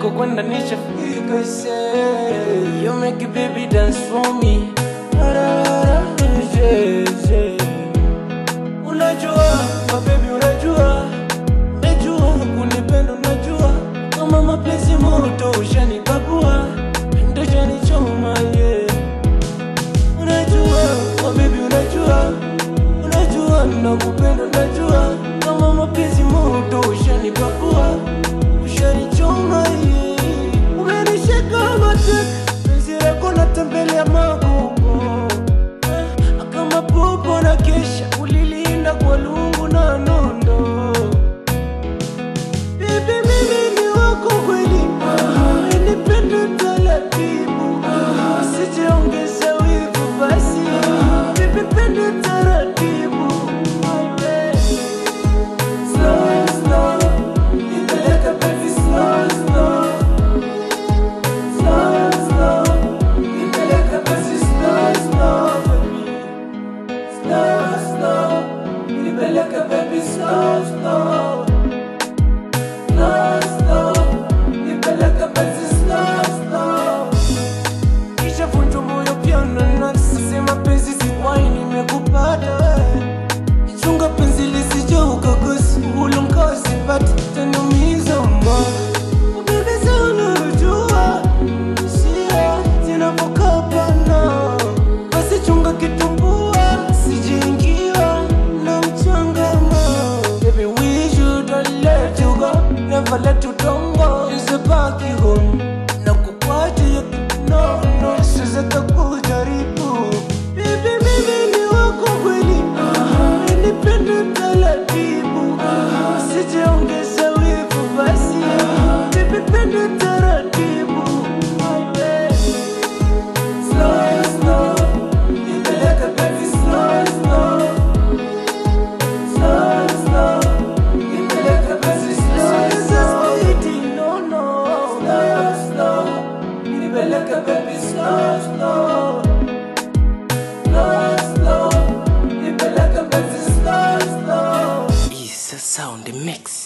Nilikokwenda nishafika say. You make it baby dance for me. Yeah, yeah. Unajua, my baby unajua, najua kunipenda unajua, kama mapenzi moto ushanibabua, ndio ushanichoma yeah. Unajua, my baby unajua, unajua nakupenda unajua, kama mapenzi moto ushanibabua, ushanichoma yeah. Umenishika mateka, penzi lako natembelea magongo kama popo na kesha, ulilinda kwa lungu na nondo. Baby mimi ni wako kweli, nipende taratibu, usijiongeze wivu basi. Baby pende taratibu. Slow slow, nipeleke baby slow slow. Slow slow, nipeleke basi slow slow baby. Slow slow, nipeleke baby slow slow. Slow slow, nipeleke basi slow slow. Kisha vunjwa moyo pia na nafsi, sema penzi si wine, nimekupata wewe. Chunga penzi lisije ukakosa, ulonga usipate utaniumiza moyo. Baby si unajua hisia zinavyokabana, basi chunga kitumbua sijiingiwa na mchangama. Baby we should not let you go, never let you down go. Nisibaki home na kukuacha no no, siwezi kukujaribu. Baby mimi ni wako kweli, nipende taratibu, usijiongeze wivu basi. Baby pende taratibu. Slow slow, nipeleke baby slow slow. Slow slow, nipeleke basi slow slow. No no, slow slow, nipeleke baby slow slow. Slow slow, nipeleke basi slow slow. It's a sound mix.